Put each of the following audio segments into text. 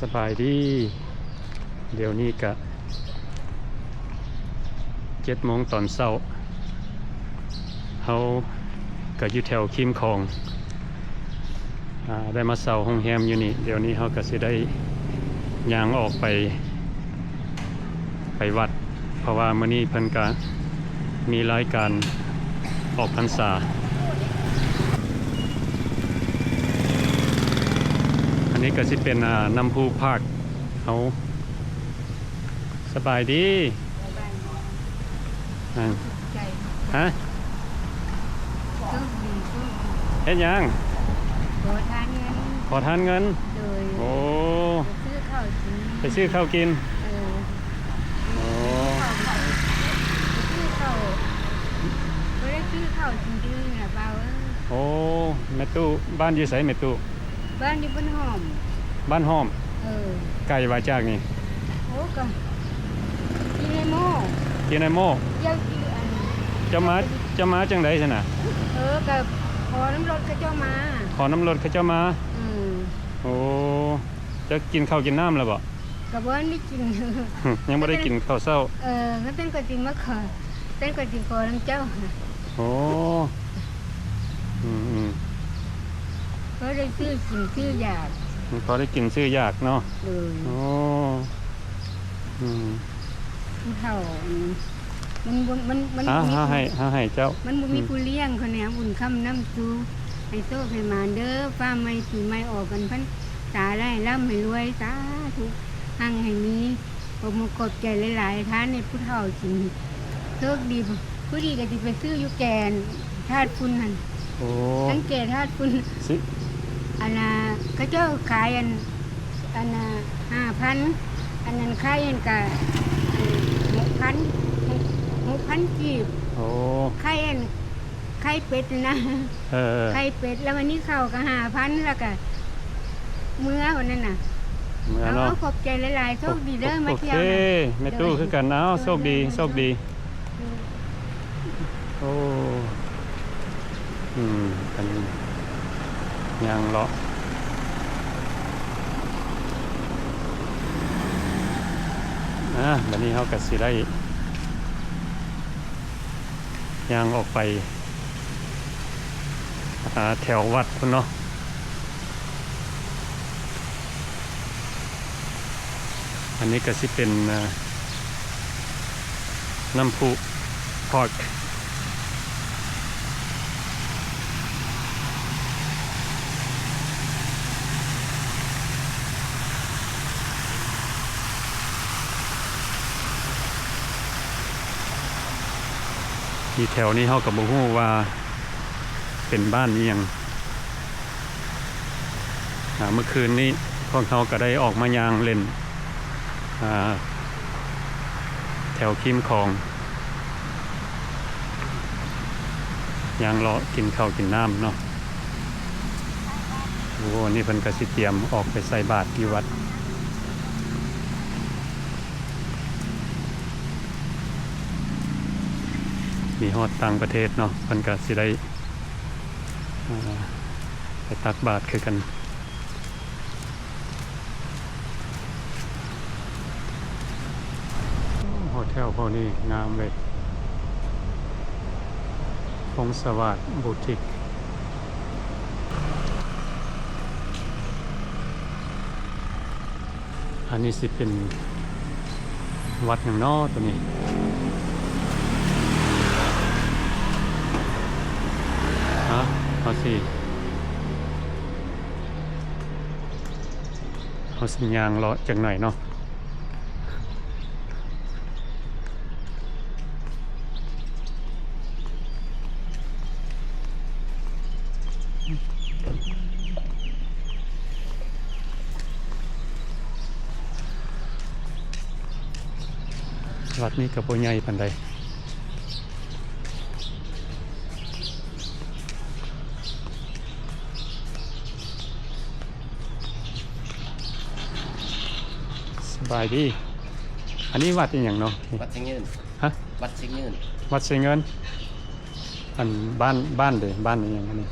ສະບາຍດີ ດຽວນີ້ກະເຈັດໂມງຕອນເຊົ້າ ເຮົາກະຢູ່ແຖວຄີມຂອງ ອາ ໄດ້ມາເຊົ່າໂຮງແຮມຢູ່ນີ້ ດຽວນີ້ເຮົາກະຊິໄດ້ຍ່າງອອກໄປ ໄປວັດ ເພາະວ່າມື້ນີ້ເພິ່ນກະມີລາຍການອອກພັນສາ. ອັນນີ້ກະຊິເປັນ ອາ ນ້ຳພຸພາກເຮົາ. ສະບາຍດີ. ສະບາຍດີ. ອາ ໃຈ ຮະ? ໂຊກດີ ໂຊກດີ. ເຮັດຫຍັງ? ຂໍທານເງິນ. ຂໍທານເງິນ? ໂດຍ. ໂອ້ ໄປຊື້ເຂົ້າກິນ. ໄປຊື້ເຂົ້າກິນ? ເອີ. ໂອ້ ໄປຊື້ເຂົ້າ ບໍ່ໄດ້ຊື້ເຂົ້າກິນເທື່ອ ບ່າວເອີຍ. ໂອ້ ແມ່ຕູ້ ບ້ານຢູ່ໃສແມ່ຕູ້? ບ້ານຢູ່ບ້ານຫອມ. ບ້ານຫອມ? ເອີ. ໄກບໍ່ຈາກນີ້? ໂອ້ ກະ ກິໂລແມ່ນ ກິໂລແມ່ນ. ເຈົ້າ ເຈົ້າມາ ເຈົ້າມາຈັ່ງໃດຊັ້ນນະ? ເອີ ກະຂໍນຳລົດເຂົາເຈົ້າມາ. ຂໍນຳລົດເຂົາເຈົ້າມາ? ອືມ. ໂອ້ ເຈົ້າກິນເຂົ້າກິນນ້ຳແລ້ວບໍ່? ກະບໍ່ທັນໄດ້ກິນ. ຍັງບໍ່ໄດ້ກິນເຂົ້າເຊົ້າ? ເອີ ຄັນຊັ້ນກະຊິມາຂໍ ຊັ້ນກະຊິຂໍນຳເຈົ້າ. ໂອ້ ອືມໆ ພໍໄດ້ຊື້ກິນຊື້ຢາກ. ພໍໄດ້ກິນຊື້ຢາກເນາະ. ໂດຍ. ໂອ້ ອືມ ຜູ້ເຖົ້າ ມັນ ມັນບໍ່ ມັນ ມັນ ເຮົາ ບໍ່ມີ ເຮົາໃຫ້ ເຮົາໃຫ້ເຈົ້າ ມັນບໍ່ມີ ອືມ ຜູ້ລ້ຽງເຂົາແນວບຸນຄ້ຳນ້ຳຊູ ໃຫ້ໂຊກໃຫ້ໝານເດີ ຟ້າໃໝ່ປີໃໝ່ອອກກັນພັນສາ ໃຫ້ລ່ຳໃຫ້ລວຍ ສາທຸ ຮັ່ງໃຫ້ມີ. ຂໍຂອບໃຈຫຼາຍໆ ທານໃຫ້ຜູ້ເຖົ້າກິນ. ໂຊກດີ ຜູ້ດີກະຊິໄປຊື້ຢູ່ແກ່ທາດຝຸ່ນຫັ້ນ. ໂອ້ ທັງແກ່ທາດຝຸ່ນ ຊິ ອັນນ່າ ເຂົາເຈົ້າຂາຍອັນ ອັນນ່າ ຫ້າພັນ ອັນນັ້ນຂາຍອັນກະ ອັນ ຫົກພັນ ຫົກພັນກີບ. ໂອ້ ຂາຍອັນ ໄຂ່ເປັດນະ. ເອີ ໄຂ່ເປັດ ແລ້ວວັນນີ້ເຂົ້າກະຫ້າພັນ ແລ້ວກະເມືອ ວັນນັ້ນນະ. ເມືອເນາະ. ເອົາ ຂອບໃຈຫຼາຍໆ ໂຊກດີເດີ ໂອ ມາທ່ຽວນະ. ໂອເຄ ແມ່ຕູ້ຄືກັນ. ເອົາ ໂຊກດີ ໂຊກດີ. ໂອ້ ອືມ ອັນນີ້ຍ່າງເລາະ ອາ ບັດນີ້ເຮົາກະຊິໄດ້ ຍ່າງອອກໄປ ອາ ແຖວວັດພຸ້ນເນາະ. ອັນນີ້ກະຊິເປັນ ອາ ນ້ຳພຸພາກ. ທີ່ແຖວນີ້ເຮົາກະບໍ່ຮູ້ວ່າເປັນບ້ານອີ່ຫຍັງ. ອາ ເມື່ອຄືນນີ້ພວກເຮົາກະໄດ້ອອກມາຍ່າງຫຼິ້ນ ອາ ແຖວຄີມຂອງ ຍ່າງເລາະກິນເຂົ້າກິນນ້ຳເນາະ. ໂອ້ ນີ້ເພິ່ນກະຊິຕຽມອອກໄປໃສ່ບາດຢູ່ວັດ. ມີຮອດຕ່າງປະເທດເນາະ ເພິ່ນກະຊິໄດ້ ອ່າ ໄປຕັກບາດຄືກັນ. ໂຮເທວພວກນີ້ງາມເວີຍ ພົງສະຫວາດບູຕິກ. ອັນນີ້ຊິເປັນວັດຫຍັງນໍໂຕນີ້? ຮະ ເຮົາຊິ ເຮົາຊິຍ່າງເລາະຈັກໜ້ອຍເນາະ. ວັດນີ້ກະບໍ່ໃຫຍ່ປານໃດ. ສະບາຍດີ. ອັນນີ້ວັດອີ່ຫຍັງເນາະ? ວັດໄຊເງິນ. ຮະ? ວັດໄຊເງິນ. ວັດໄຊເງິນ. ອັນບ້ານ ບ້ານເດ ບ້ານອີ່ຫຍັງອັນນີ້?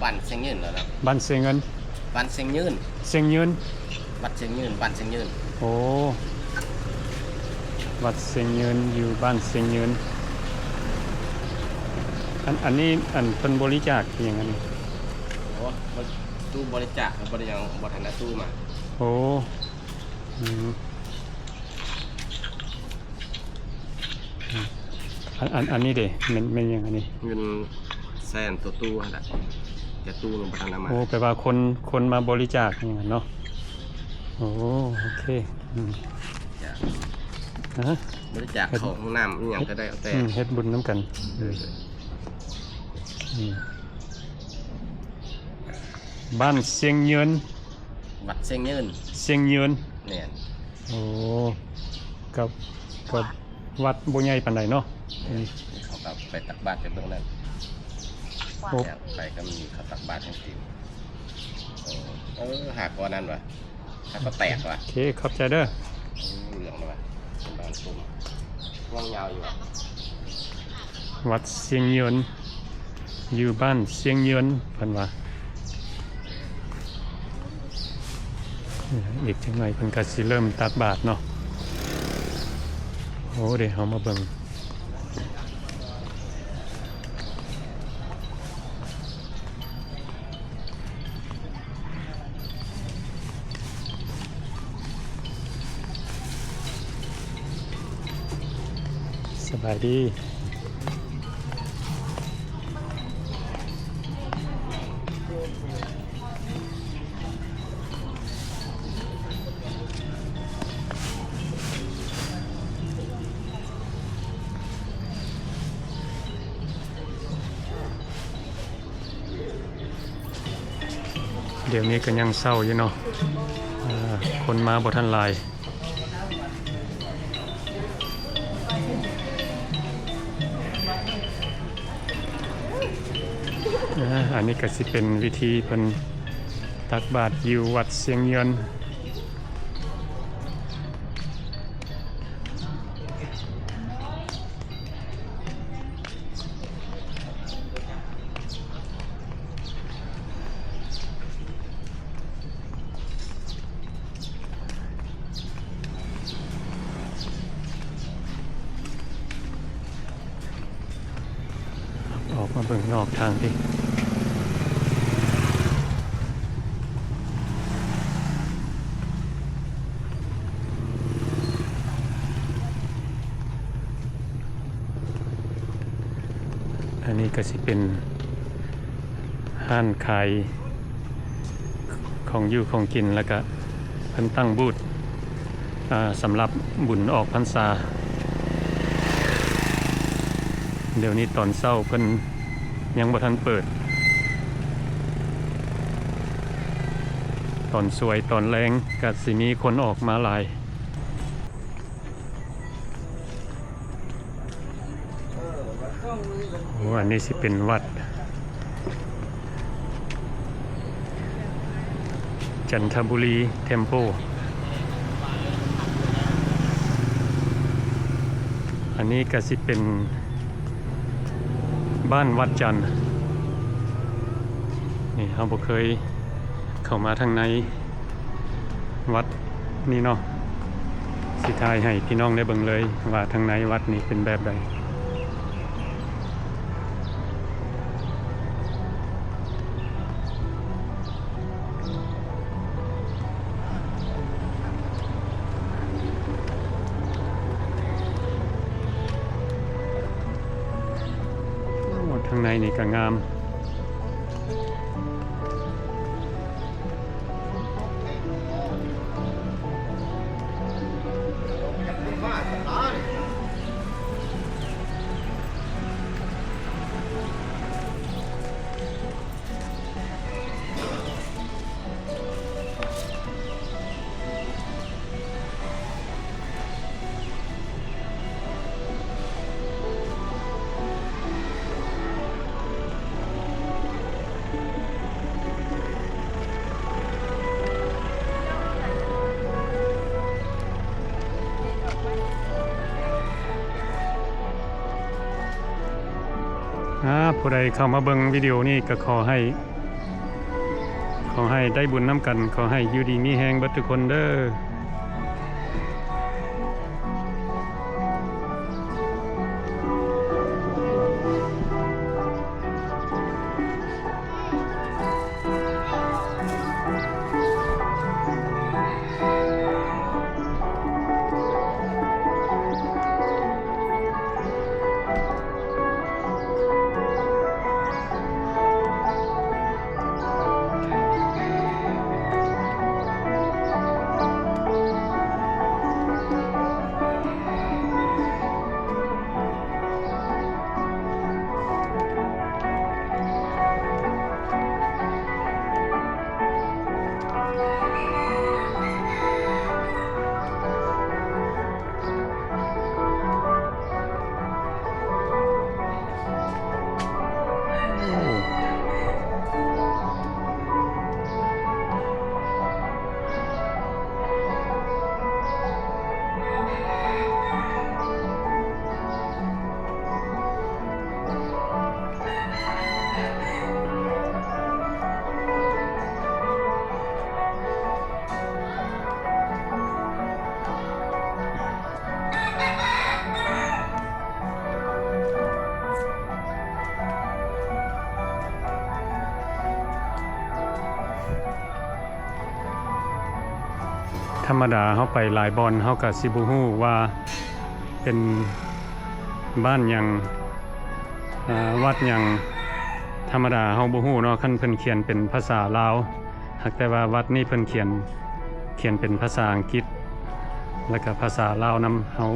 ບ້ານໄຊເງິນແລ້ວນະ. ບ້ານໄຊເງິນ. ບ້ານໄຊເງິນ. ຊຽງຍືນ ວັດຊຽງຍືນ ບ້ານຊຽງຍືນ. ໂອ້ ວັດຊຽງຍືນ ຢູ່ບ້ານຊຽງຍືນ. ອັນ ອັນນີ້ ອັນເພິ່ນບໍລິຈາກອີ່ຫຍັງອັນນີ້? ໂອ້ ຕູ້ບໍລິຈາກ ເພິ່ນບໍ່ໄດ້ຫຍັງ ບໍ່ທັນໄດ້ຕູ້ມາ. ໂອ້ ອືມ. ອັນ ອັນ ອັນນີ້ເດ ແມ່ນ ແມ່ນຫຍັງອັນນີ້? ເງິນແສນໂຕຕູ້ຫັ້ນແຫຼະ ແຕ່ຕູ້ຍັງບໍ່ທັນເອົາມາ. ໂອ້ ແປວ່າຄົນ ຄົນມາບໍລິຈາກຫຍັງເນາະ. ໂອ້ ໂອເຄ ອືມ ຈ້າ ຮະ ບໍລິຈາກເຂົ້າຫ້ອງນ້ຳອີ່ຫຍັງກໍໄດ້ ເອົາແຕ່ ອືມ ເຮັດບຸນນຳກັນ. ເອີ ອືມ ບ້ານຊຽງຍືນ ວັດຊຽງຍືນ ຊຽງຍືນ ແມ່ນ. ໂອ້ ກັບ ກັບວັດບໍ່ໃຫຍ່ປານໃດເນາະ. ແມ່ນ ເຂົາກໍໄປຕັກບາດຢູ່ເບື້ອງນັ້ນ. ໂອ້ ໄປກໍມີເຂົາຕັກບາດຈັ່ງຊີ້. ເອີ ເອີ ຫາກໍອັນນັ້ນວ່າ ຫາກໍແຕກວ່າ. ໂອເຄ ຂອບໃຈເດີ. ເອີ ເຫຼືອງວ່າ ເປັນບາງກຸ່ມ ງອງຍາວຢູ່. ວັດຊຽງຍືນ ຢູ່ບ້ານຊຽງຍືນ ເພິ່ນວ່າ. ອີກຈັກໜ້ອຍເພິ່ນກໍຊິເລີ່ມຕັກບາດເນາະ. ໂອ້ ເດ ເຮົາມາເບິ່ງ. ສະບາຍດີ. ດຽວນີ້ກໍຍັງເຊົ້າຢູ່ເນາະ ເອີ ຄົນມາບໍ່ທັນຫຼາຍ. ເອີ ອັນນີ້ກໍຊິເປັນວິທີເພິ່ນຕັກບາດຢູ່ວັດຊຽງຍືນ. ອອກມາເບິ່ງນອກທາງພີ້. ອັນນີ້ກໍຊິເປັນຮ້ານຂາຍຂອງຢູ່ຂອງກິນ ແລ້ວກະເພິ່ນຕັ້ງບູດ ອາ ສຳລັບບຸນອອກພັນສາ. ດຽວນີ້ຕອນເຊົ້າເພິ່ນຍັງບໍ່ທັນເປີດ, ຕອນສວຍຕອນແລງກະຊິມີຄົນອອກມາຫຼາຍ. ໂອ້ ອັນນີ້ຊິເປັນວັດ ຈັນທະບູລີເທັມໂປ. ອັນນີ້ກະຊິເປັນບ້ານວັດຈັນ. ນີ້ເຮົາບໍ່ເຄີຍເຂົ້າມາທາງໃນ ວັດນີ້ເນາະ, ຊິຖ່າຍໃຫ້ພີ່ນ້ອງໄດ້ເບິ່ງເລີຍວ່າທາງໃນວັດນີ້ເປັນແບບໃດ. ໂອ້ ທາງໃນນີ້ກະງາມ. ອາ ຜູ້ໃດເຂົ້າມາເບິ່ງວິດີໂອນີ້ ກໍຂໍໃຫ້ ຂໍໃຫ້ໄດ້ບຸນນຳກັນ, ຂໍໃຫ້ຢູ່ດີມີແຮງເບິດທຸກຄົນເດີ້. ທຳມະດາເຮົາໄປຫຼາຍບ່ອນ ເຮົາກະຊິບໍ່ຮູ້ວ່າເປັນບ້ານຫຍັງ ອາ ວັດຫຍັງ. ທຳມະດາເຮົາບໍ່ຮູ້ເນາະ ຄັນເພິ່ນຂຽນເປັນພາສາລາວ. ຫາກແຕ່ວ່າວັດນີ້ເພິ່ນຂຽນ ຂຽນເປັນພາສາອັງກິດ ແລ້ວກະພາສາລາວນຳເຮົາ.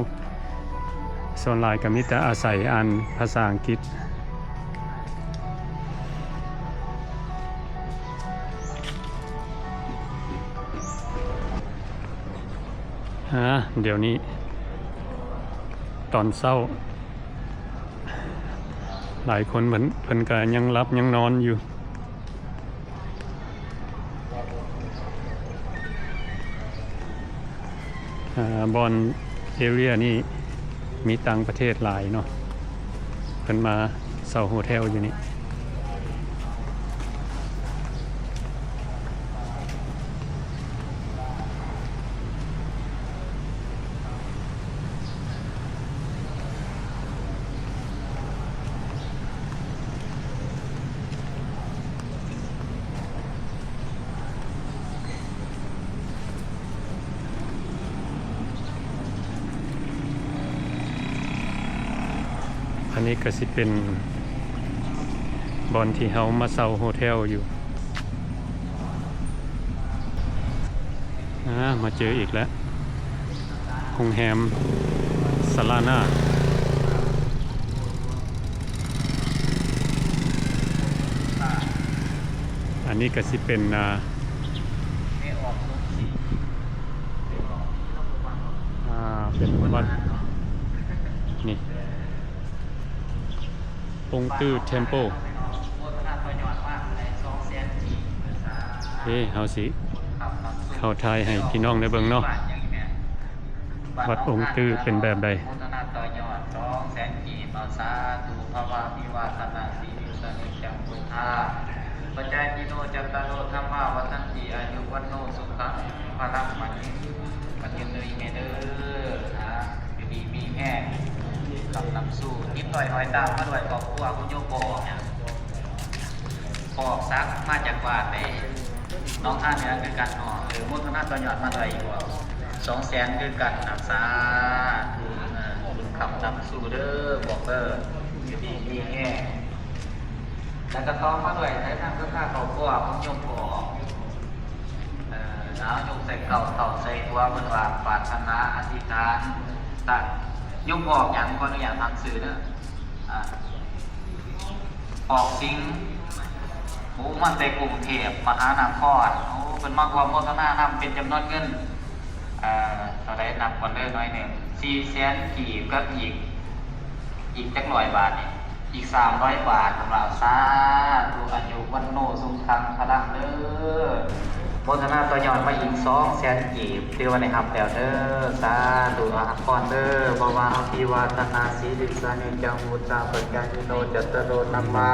ສ່ວນຫຼາຍກະມີແຕ່ອາໄສອ່ານພາສາອັງກິດ. ອາ ດຽວນີ້ຕອນເຊົ້າ ຫຼາຍຄົນເພິ່ນ ເພິ່ນກະຍັງຫຼັບຍັງນອນຢູ່. ອາ ບ່ອນເອເຣຍນີ້ມີຕ່າງປະເທດຫຼາຍເນາະ ເພິ່ນມາເຊົ່າໂຮເທວຢູ່ນີ້. ອັນນີ້ກະຊິເປັນບ່ອນທີ່ເຮົາມາເຊົ່າໂຮເທວຢູ່. ອາ ມາເຈີອີກແລ້ວ ໂຮງແຮມສະລານາ. ອັນນີ້ກະຊິເປັນ ອາ ອາ ເປັນວັດ ນີ້ ອົງຕື້ Temple. ເອີ ເຮົາຊິເຂົ້າຖ່າຍໃຫ້ພີ່ນ້ອງໄດ້ເບິ່ງເນາະ ວັດອົງຕື້ເປັນແບບໃດ. ໂມທະນາຕໍ່ຍອດສອງແສນກີບ ສາທຸ ພະວາພິວາທະນະ ສິລິສະນິຈັງ ພຸດທາ ປັດຈາຍິໂນ ຈັດຕາໂລ ທຳມາ ວັດທັນຕິ ອາຍຸ ວັນໂນ ສຸຂັງ ພະລັງ ໝັ້ນຍືນ ໝັ້ນຍືນເດີ ອີແມ່ເດີ. ອາ ຢູ່ດີມີແຮງ ຄ້ຳນຳສູ່ ຕິດຕ້ອຍຫ້ອຍຕາມມາດ້ວຍຄອບຄົວ ຄຸນໂຍມບໍ່ອອກຫຍັງ ບໍ່ອອກສັກ ມາຈາກບ້ານໃດ ໜອງທ່າເໜືອຄືກັນເນາະ. ເອີ ໂມທະນາຕໍ່ຍອດມາດ້ວຍອີກບໍ່ ສອງແສນຄືກັນນະ ສາທຸ. ເອີ ບຸນຄ້ຳນຳສູ່ເດີ ບອກເດີ ຢູ່ດີມີແຮງ. ແລ້ວກະຕໍ່ມາດ້ວຍ ໃສ່ທາງສັດທາຄອບຄົວ ໂຍມບໍ່ອອກ ເອີ ເອົາ ຍົກໃສ່ເກົ້າເທົ່າໃສ່ຫົວ ເພິ່ນວ່າປາດຖະໜາອະທິຖານ ຕັ້ງ ໂຍມອອກຫຍັງ ຂໍອະນຸຍາດຖາມຊື່ເດີ. ອາ ອອກສິງ ໂອ້ ມາແຕ່ກຸງເທບມະຫານະຄອນ. ໂອ້ ເພິ່ນມາຮ່ວມໂມທະນານຳເປັນຈຳນວນເງິນ ເອີ ເທົ່າໃດ ນັບກ່ອນເດີ ໜ້ອຍໜຶ່ງ ສີ່ແສນກີບ ກັບອີກ ອີກຈັກຮ້ອຍບາດນີ້ ອີກສາມຮ້ອຍບາດ ເພິ່ນວ່າ. ສາທຸ ອາຍຸ ວັນໂນ ສຸຂັງ ພະລັງ ເດີ. ໂມທະນາຕໍ່ຍອດມາອີກສອງແສນກີບ ຖືວ່າໄດ້ຮັບແລ້ວເດີ. ສາທຸ ອາພອນເດີ. ພະວາອະພິວາທະນາສີລິສະນິຈຈັງ ວຸດທາປັດຈາຍິໂນ ຈັດຕາໂລ ທຳມາ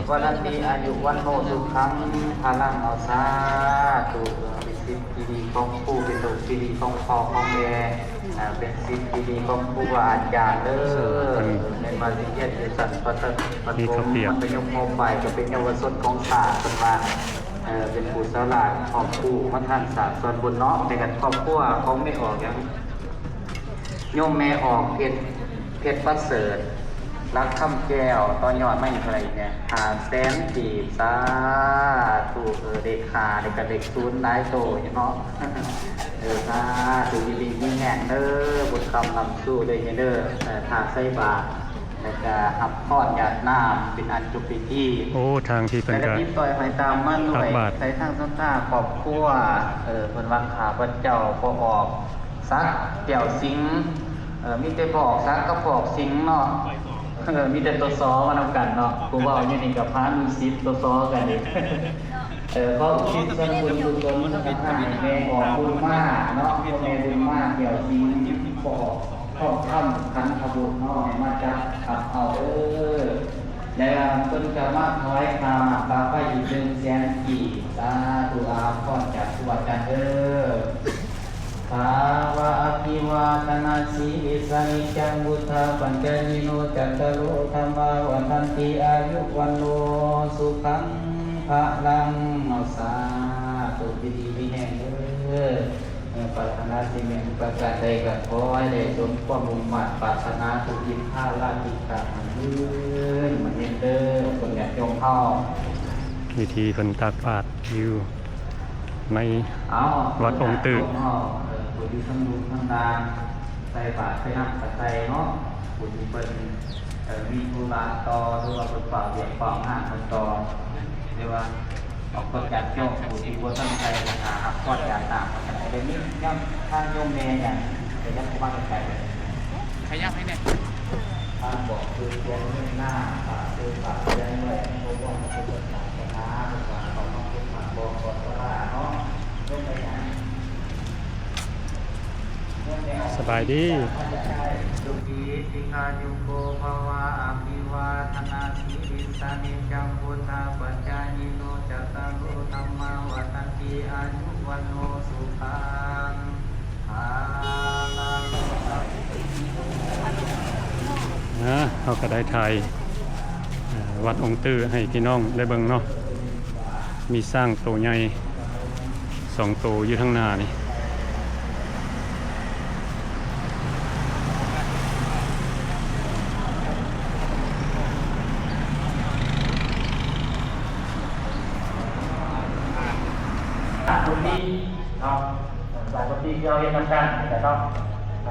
ວັດທັນຕິ ອາຍຸວັນໂນ ສຸຂັງ ພະລັງ. ເອົາ ສາທຸ. ເປັນສິດທີ່ດີຂອງຄູ ເປັນລູກທີ່ດີຂອງພໍ່ຂອງແມ່ ອ່າ ເປັນສິດທີ່ດີຂອງຄູບາອາຈານເດີ. ແມ່ນວ່າຊິຮຽນຢູ່ຊັ້ນປະຖົມ ມັດທະຍົມ ມັດທະຍົມ ມ.ປາຍ ກໍເປັນເຍົາວະຊົນຂອງຊາດ ເພິ່ນວ່າ ເອີ ເປັນຜູ້ສາລາກອອກກູ້ມາທາງສາກສອນບຸນເນາະ. ໃນກັນຄອບຄົວຂອງແມ່ອອກຫຍັງ ໂຍມແມ່ອອກເພັດ ເພັດປະເສີດ ຫຼັກຄຳແກ້ວ ຕໍ່ຍອດມາອີກເທົ່າໃດແດ່? ຫ້າແສນກີບ. ສາທຸ. ເອີ ເລກຫ້າ ແລ້ວກໍເລກສູນ ຫຼາຍໂຕຢູ່ເນາະ. ເອີ ສາທຸ. ຢູ່ດີມີແຮງເດີ ບຸນຄຳລ່ຳຊູເດີ ເດີ. ເອີ ຖ້າໃສ່ບາດ ແລ້ວກະຮັບພອນຢາດນ້ຳເປັນອັນຈົບພິທີ. ໂອ້ ທາງທີ່ເພິ່ນກະ ແລ້ວກະຕິດຕໍ່ຫ້ອຍຕາມມາດ້ວຍ ຕັກບາດ ໃສ່ທາງສັດທາຄອບຄົວ. ເອີ ເພິ່ນວ່າ ຂ້າພະເຈົ້າພໍ່ອອກສັກ ແກ້ວສິງ. ເອີ ມີແຕ່ພໍ່ອອກສັກກັບພໍ່ອອກສິງເນາະ. ເອີ ມີແຕ່ໂຕ ສ ມານຳກັນເນາະ. ຜູ້ເວົ້າຢູ່ນີ້ກະພາມີສິດໂຕ ສ ກັນອີກ. ເອີ ຂໍອຸທິດສ່ວນບຸນກຸສົນສັງຄະທານໃຫ້ແມ່ອອກບຸນມາເນາະ ພໍ່ແມ່ບຸນມາ ແກ້ວສິງ ພໍ່ອອກ ທອງຄຳ ຂັນທະບຸດເນາະ ໃຫ້ມາຈັບຮັບເອົາເດີ. ແລ້ວເພິ່ນກໍມາຖວາຍຄ່ານ້ຳຄ່າໄຟອີກໜຶ່ງແສນກີບ. ສາທຸ. ອາພອນຈາກຄູອາຈານເດີ. ພະວາອະພິວາທະນາສີລິສະນິຈຈັງ ວຸດທາປັດຈາຍິໂນ ຈັດຕາໂລ ທຳມາ ວັດທັນຕິ ອາຍຸວັນໂນ ສຸຂັງ ພະລັງ. ເອົາ ສາທຸ. ຢູ່ດີມີແຮງເດີ. ເອີ ປາດຖະໜາສິ່ງໃດປະການໃດກໍຂໍໃຫ້ໄດ້ສົມຄວາມມຸ່ງມາດປາດຖະໜາທຸກທິດພາລະກິດຕາງ ໝັ້ນຍືນໝັ້ນຍືນເດີ ເພິ່ນຍາດໂຍມເຮົາ. ວິທີເພິ່ນຕັກບາດຢູ່ໃນ ເອົາ ວັດອົງຕື້ ເຮົາ ເອີ ຜູ້ທີ່ສຳລຸກສຳລານ ໃສ່ບາດໃສ່ນ້ຳກະໃສ່ເນາະ ຜູ້ທີ່ເພິ່ນ ເອີ ມີທຸລະຕໍ່ ຫຼືວ່າເພິ່ນຟ້າວວຽກຟ້າວງານເພິ່ນຕໍ່ ຫຼືວ່າ ຂອບຄຸນຍາດໂຍມຜູ້ທີ່ບໍ່ທັນໄດ້ຮັບພອນຢາດນ້ຳ ກໍໄດ້ມີຍາມທາງໂຍມແມ່ຫຍັງ ກໍຍັງບໍ່ມາໄກໆ ຂະຫຍັບໃຫ້ແດ່ ທາງບອກຊື່ສຽງເມືອງນາ ຝາກຊື່ຝາກສຽງໄວ້ໃນອົງພະພຸດທະສາສະໜາ ລູກຫຼານເຂົ້າມາພຸດມາບອກກ່ອນເວລາເນາະ ໂຍມໄປຫຍັງ ສະບາຍດີ ສຸຂີ ທິກຂາຍຸໂກ ພະວາ ອະພິວາທະນາສີລິສະນິຈຈັງ ພຸດທາປັດຈາຍິໂນ ຈັດຕາໂລ ທຳມາ ວັດທັນຕິ ອາຍຸວັນໂນ ສຸຂັງ ພະລັງ. ອ່າ ເຮົາກໍໄດ້ຖ່າຍ ເອີ ວັດອົງຕື້ໃຫ້ພີ່ນ້ອງໄດ້ເບິ່ງເນາະ ມີຊ້າງໂຕໃຫຍ່ ສອງໂຕຢູ່ທາງໜ້ານີ້ ສາທຸເນາະ ສາທຸທີ່ເຮົາເຮັດນຳກັນນີ້ແຫຼະເນາະ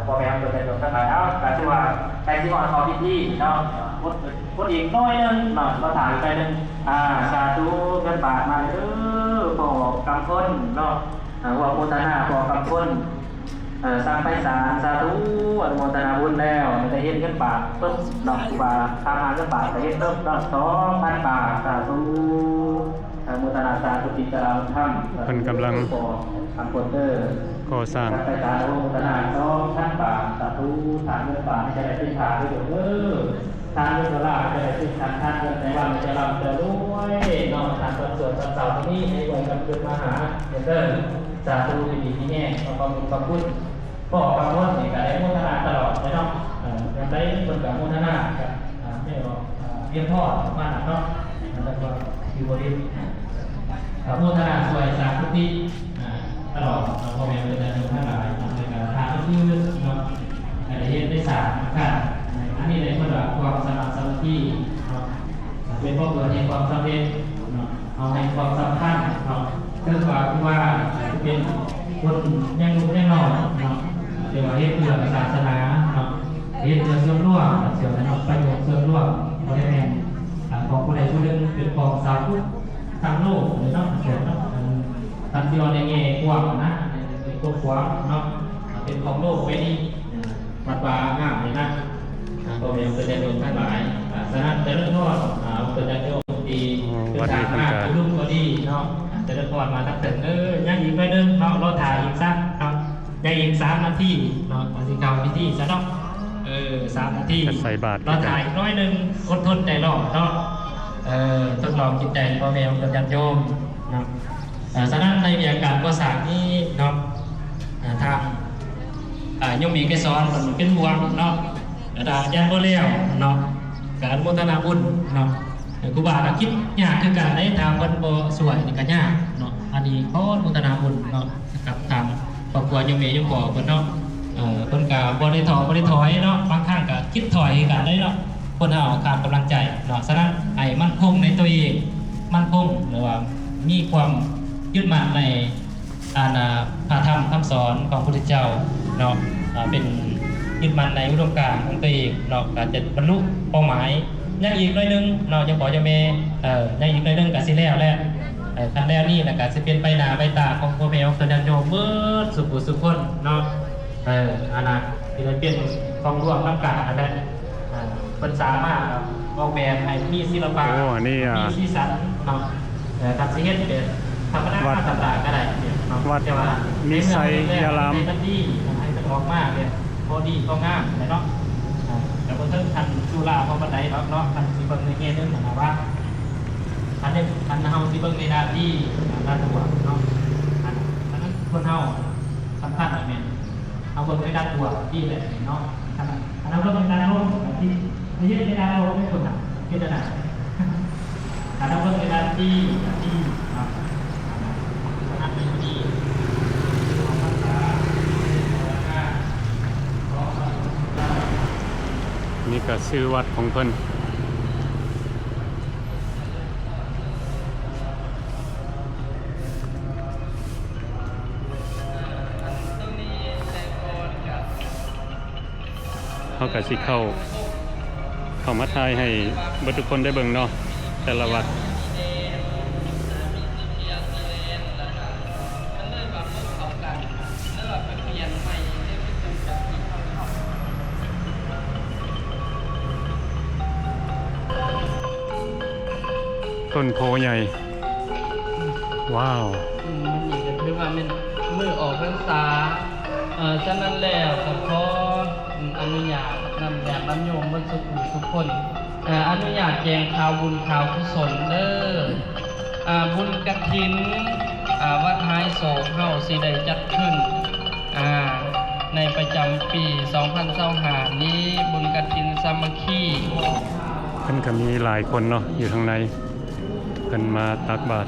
ພໍ່ແມ່ເພິ່ນໄດ້ລົງທັງຫຼາຍ ເອົາ ກໍຖືວ່າໃກ້ຊິຮອດເຂົ້າພິທີເນາະ ອົດ ອົດອີກໜ້ອຍໜຶ່ງເນາະ ລໍຖ້າອີກໜ້ອຍໜຶ່ງ ອ່າ ສາທຸ ເງິນບາດມາເດີ ພໍ່ກຳພົນເນາະ ອາ ອະນຸໂມທະນາ ພໍ່ກຳພົນ ເອີ ສ້າງໄພສານ ສາທຸ ອະນຸໂມທະນາບຸນແລ້ວ ໄດ້ເຮັດເງິນບາດປຶບເນາະ ຄືວ່າຖາມຫາເງິນບາດກໍເຮັດປຶບເນາະ ສອງພັນບາດ ສາທຸ ອະນຸໂມທະນາ ສາທຸ ຕິດຕະລາງທຳ ເພິ່ນກຳລັງ ກຳພົນເດີ ກໍ່ສ້າງ ສ້າງໄພສານ ອະນຸໂມທະນາ ສອງພັນບາດ ສາທຸ ທານເງິນບາດໃຫ້ຈະໄດ້ເປັນທານເດີ ທານເງິນໂດລາຈະໄດ້ເປັນທານ ທານເງິນໃນວັດຈະລ່ຳຈະລວຍເນາະ ທານຕອນສວດຕອນເຊົ້ານີ້ໃຫ້ໄວກັບຄືນມາຫາເດີ ສາທຸ ຢູ່ດີມີແຮງ ຂໍຂອບຄຸນ ຂອບຄຸນ ພໍ່ກຳພົນນີ້ກໍໄດ້ໂມທະນາຕະຫຼອດເລີຍເນາະ ເອີ ຍາມໃດເພິ່ນກໍໂມທະນາກັບ ເອີ ແມ່ອອກ ເອີ ວຽງພອນ ປະມານນັ້ນເນາະ ແລ້ວກໍຢູ່ບໍລິ ກໍໂມທະນາຊ່ວຍສ້າງກຸຕິ ອ່າ ຕະຫຼອດເນາະ ພໍ່ແມ່ເພິ່ນໄດ້ໂມທະນາຫຼາຍເນາະ ໃນການທາງອື່ນເນາະ ກໍໄດ້ເຮັດໄດ້ສ້າງອາຄານ ອັນນີ້ໄດ້ເພິ່ນວ່າຄວາມສະໝັກສະມັກຄີເນາະ ເປັນບໍ່ເກີດແຫ່ງຄວາມສຳເລັດເນາະ ເຮົາໃຫ້ຄວາມສຳຄັນເນາະ ເຖິງວ່າຄືວ່າເປັນຄົນຍັງໜຸ່ມຍັງນ້ອຍເນາະ ແຕ່ວ່າເຮັດເພື່ອສາສະໜາເນາະ ເຮັດເພື່ອສ່ວນລວມ ເຊື່ອແມ່ນເນາະ ປະໂຫຍດສ່ວນລວມ ບໍ່ໄດ້ແມ່ນ ອ່າ ຂອງຜູ້ໃດຜູ້ໜຶ່ງ ເປັນຂອງຊາວພຸດທັງໂລກເລີຍເນາະ ເຊື່ອເນາະ ຄັນຊິເວົ້າໃນແງ່ກວ້າງນະ ໃນ ໃນກວ້າງເນາະ ເປັນຂອງໂລກໃບນີ້ ວັດວາອາຮາມນີ້ນະ ອ່າ ພໍ່ແມ່ເພິ່ນຍາດໂຍມທັງຫຼາຍ ອ່າ ສະນັ້ນຈະເລີນພອນ ອ່າ ເພິ່ນຍາດໂຍມທີ່ ໂອ້ ວັດນີ້ເພິ່ນກໍ ເປັນສາມາດເປັນລຸງກໍດີເນາະ ຈະເລີນພອນມາທັງເຖິງເດີ. ຍັງອີກໜ້ອຍໜຶ່ງເນາະ, ລໍຖ້າອີກຊະເນາະ, ຍັງອີກສາມນາທີເນາະ, ກໍຊິເຂົ້າພິທີຊະເນາະ. ເອີ ສາມນາທີ ກໍໃສ່ບາດ ລໍຖ້າອີກໜ້ອຍໜຶ່ງ, ອົດທົນໃຈລໍເນາະ. ເອີ ທົດລອງຈິດໃຈພໍ່ແມ່ຂອງຕົນຍາດໂຍມເນາະ. ເອີ ສະນັ້ນໃນວຽກການກໍ່ສ້າງນີ້ເນາະ, ເອີ ທາງ ອາ ໂຍມເອກະສອນເພິ່ນເປັນຫ່ວງເນາະ, ແຕ່ຖ້າຍັງບໍ່ແລ້ວເນາະ ກໍອະນຸໂມທະນາບຸນເນາະ. ຄູບາກໍຄິດຍາກຄືກັນເດ້, ຖ້າເພິ່ນບໍ່ຊ່ວຍນີ້ກໍຍາກເນາະ. ອັນນີ້ຂໍອະນຸໂມທະນາບຸນເນາະ ກັບທາງຄອບຄົວໂຍມແມ່ໂຍມພໍ່ເພິ່ນເນາະ. ເອີ ເພິ່ນກໍບໍ່ໄດ້ທໍ້ບໍ່ໄດ້ຖອຍເນາະ, ບາງຄັ້ງກໍຄິດຖອຍຄືກັນເດ້ເນາະ. ຄົນເຮົາຂາດກຳລັງໃຈເນາະ. ສະນັ້ນໃຫ້ໝັ້ນຄົງໃນຕົວເອງ, ໝັ້ນຄົງ ຫຼືວ່າມີຄວາມຍຶດໝັ້ນໃນ ອັນ ອາ ພະທຳຄຳສອນຂອງພະພຸດທະເຈົ້າເນາະ, ອາ ເປັນຍຶດໝັ້ນໃນອຸດົມການຂອງຕົວເອງເນາະ, ກໍຈະບັນລຸເປົ້າໝາຍ. ຍັງອີກໜ້ອຍໜຶ່ງເນາະ ໂຍມພໍ່ໂຍມແມ່, ເອີ ຍັງອີກໜ້ອຍໜຶ່ງກໍຊິແລ້ວແລ້ວ. ເອີ ຄັນແລ້ວນີ້ລະກໍຊິເປັນໃບໜ້າໃບຕາຂອງພໍ່ແມ່ອອກຕົນຍາດໂຍມເບິດສູ່ຜູ້ສູ່ຄົນເນາະ. ເອີ ອັນນະ ທີ່ໄດ້ເປັນຂອງຮ່ວມນຳກັນຫັ້ນແຫຼະ. ເອີ ເພິ່ນສາມາດອອກແບບໃຫ້ມີສິລະປະ ໂອ້ ອັນນີ້ ອ່າ ມີສີສັນເນາະ. ເອີ ຖ້າຊິເຮັດແບບທຳມະດາ ວັດ ທຳມະດາກໍໄດ້ເນາະ, ວັດ ແຕ່ວ່າ ນິໄຊຍາລາມ ໃຫ້ມັນດີ ໃຫ້ມັນອອກມາແບບພໍດີພໍງາມແຫຼະເນາະ. ເອີ ແຕ່ບໍ່ເຖິງຂັ້ນຫຼູຫຼາພໍປານໃດດອກເນາະ, ຄັນຊິເບິ່ງໃນແງ່ໜຶ່ງຫັ້ນນະວ່າ ຄັນ ຄັນເຮົາຊິເບິ່ງໃນດ້ານດີ ດ້ານບວກເນາະ, ອັນ ອັນນັ້ນຄົນເຮົາສຳຄັນແມ່ນ ເຮົາເບິ່ງໃນດ້ານບວກດີແຫຼະເນາະ. ຄັນ ຄັນເຮົາເບິ່ງໃນດ້ານລົບ ກໍຊິໄປເຮັດໃນດ້ານລົບໃຫ້ຄົນນະ ເຮັດຈັ່ງໃດ? ຄັນເຮົາເບິ່ງໃນດ້ານດີ ກໍດີເນາະ. ນີ້ກໍຊື່ວັດຂອງເພິ່ນ. ເຮົາກໍຊິເຂົ້າ ເຂົ້າມາຖ່າຍໃຫ້ເບິດທຸກຄົນໄດ້ເບິ່ງເນາະ ແຕ່ລະວັດ. ຕົ້ນໂພໃຫຍ່ ວ້າວ ອືມ ມື້ນີ້ກໍຖືວ່າແມ່ນມື້ອອກພັນສາ. ເອີ ສະນັ້ນແລ້ວກໍຂໍອະນຸຍາດນຳຍາດນຳໂຍມເບິດສູ່ຜູ້ສູ່ຄົນ ເອີ ອະນຸຍາດແຈ້ງຂ່າວບຸນຂ່າວກຸສົນເດີ. ອາ ບຸນກະຖິນ ອາ ວັດຫາຍໂສກເຮົາຊິໄດ້ຈັດຂຶ້ນ ອາ ໃນປະຈຳປີສອງພັນຊາວຫ້ານີ້ ບຸນກະຖິນສາມັກຄີ. ເພິ່ນກໍມີຫຼາຍຄົນເນາະ ຢູ່ທາງໃນ ເພິ່ນມາຕັກບາດ.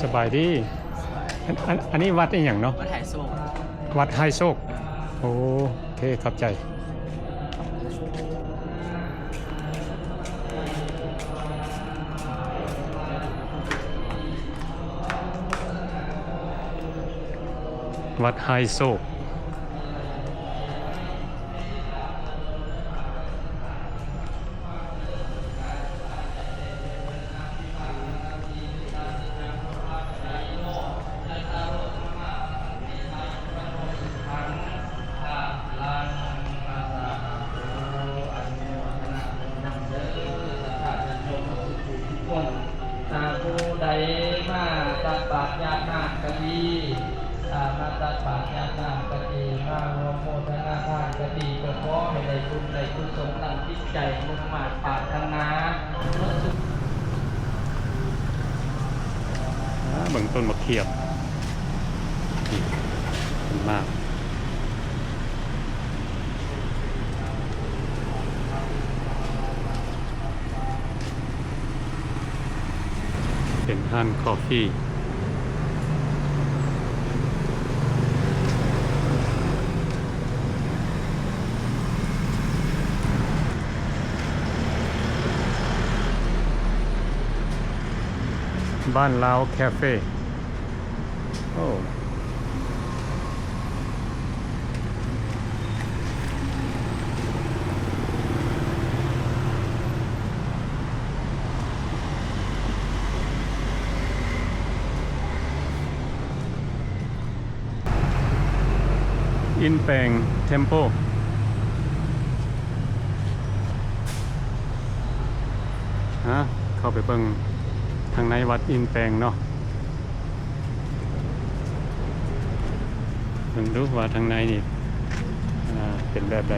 ສະບາຍດີ. ອັນ ອັນ ອັນນີ້ວັດອີ່ຫຍັງເນາະ? ວັດຫາຍໂສກ. ວັດຫາຍໂສກ. ໂອເຄ ຂອບໃຈ. ວັດຫາຍໂສກ. ຖ້າຜູ້ໃດມາຕັກບາດຢາດນ້ຳກໍດີ, ຖ້າມາຕັກບາດຢາດນ້ຳກໍດີ, ມາຮ່ວມໂມທະນາທານກໍດີ, ກໍຂໍໃຫ້ໄດ້ບຸນໄດ້ກຸສົນ ຕັ້ງຈິດໃຈມຸ່ງມາດປາດຖະໜາ. ອ່າ ເບິ່ງຕົ້ນໝາກຂຽບ ນີ້ ເປັນໝາກ ເປັນຮ້ານຄອຟຟີ. ບ້ານລາວຄາເຟ. ໂອ້ ເ ອິນແປງ Temple ຮະ ເຂົ້າໄປເບິ່ງທາງໃນວັດອິນແປງເນາະ. ເບິ່ງດູວ່າທາງໃນນີ້ ອ່າ ເປັນແບບໃດ.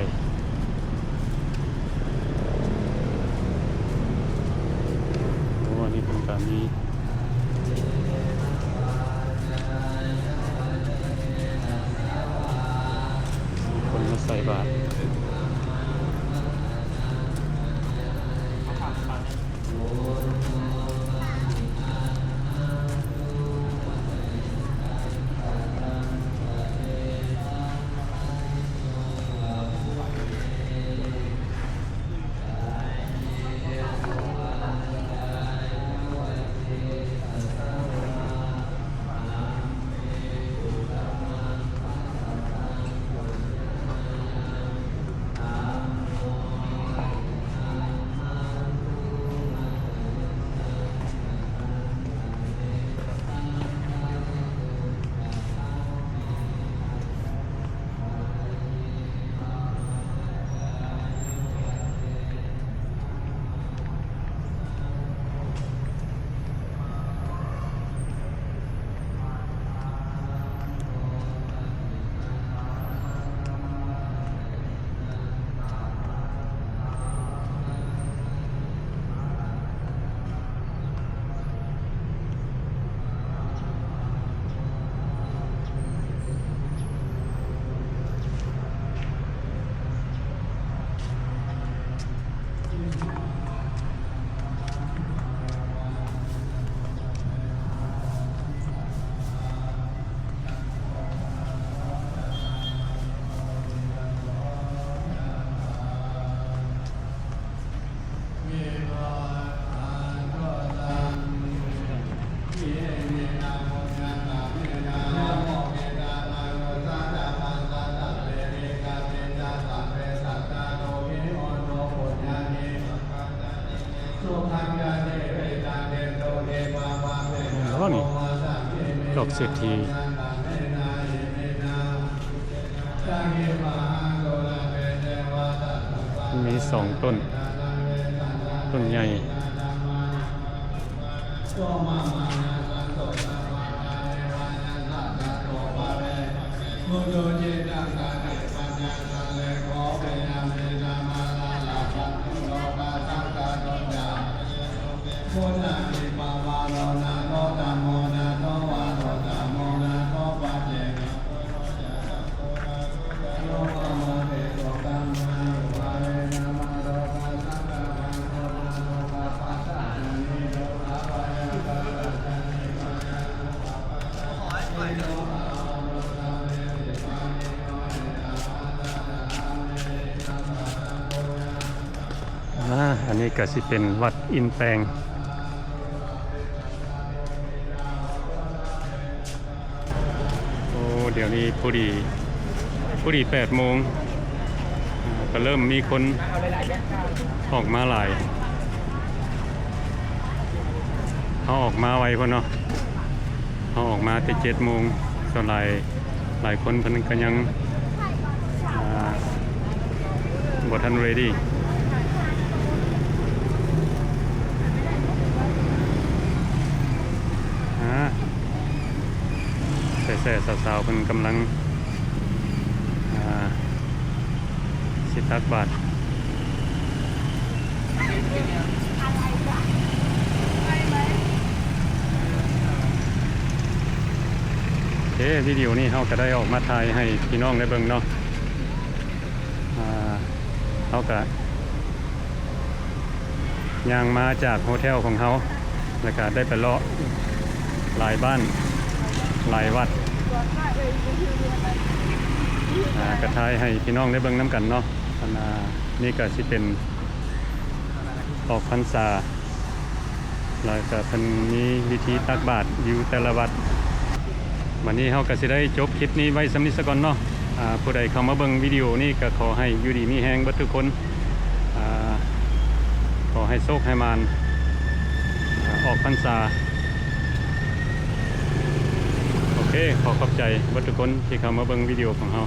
ໂອ້ ອັນນີ້ເພິ່ນກະມີຄົນມາໃສ່ບາດ. ໂອ້ ນີ້ ດອກເສດຖີ. ມີສອງຕົ້ນ ຕົ້ນໃຫຍ່. ອາ ອັນນີ້ກະຊິເປັນວັດອິນແປງ. ໂອ້ ດຽວນີ້ພໍດີ ພໍດີແປດໂມງ ອາ ກະເລີ່ມມີຄົນອອກມາຫຼາຍ. ເຮົາອອກມາໄວພຸ້ນເນາະ ເຮົາອອກມາແຕ່ເຈັດໂມງ. ສ່ວນຫຼາຍ ຫຼາຍຄົນເພິ່ນກະຍັງ ອາ ບໍ່ທັນ ready. ອາ ແຊໆ ສາວໆ ເພິ່ນກຳລັງ ອາ ຊິຕັກບາດ. ໂອເຄ ວິດີໂອນີ້ເຮົາກະໄດ້ອອກມາຖ່າຍໃຫ້ພີ່ນ້ອງໄດ້ເບິ່ງເນາະ. ອາ ເຮົາກະຍ່າງມາຈາກໂຮເທວຂອງເຮົາ ແລ້ວກະໄດ້ໄປເລາະຫຼາຍບ້ານ ຫຼາຍວັດ ອາ ກະຖ່າຍໃຫ້ພີ່ນ້ອງໄດ້ເບິ່ງນຳກັນເນາະ. ອັນ ອາ ນີ້ກະຊິເປັນອອກພັນສາ ແລ້ວກະເພິ່ນມີພິທີຕັກບາດຢູ່ແຕ່ລະວັດ. ບາດນີ້ເຮົາກະຊິໄດ້ຈົບຄລິບນີ້ໄວ້ສ່ຳນີ້ສາກ່ອນເນາະ. ອາ ຜູ້ໃດເຂົ້າມາເບິ່ງວິດີໂອນີ້ກະຂໍໃຫ້ຢູ່ດີມີແຮງເບິດທຸກຄົນ. ອາ ຂໍໃຫ້ໂຊກໃຫ້ໝານ ອາ ອອກພັນສາ. ໂອເຄ ຂໍຂອບໃຈເບິດທຸກຄົນທີ່ເຂົ້າມາເບິ່ງວິດີໂອຂອງເຮົາ.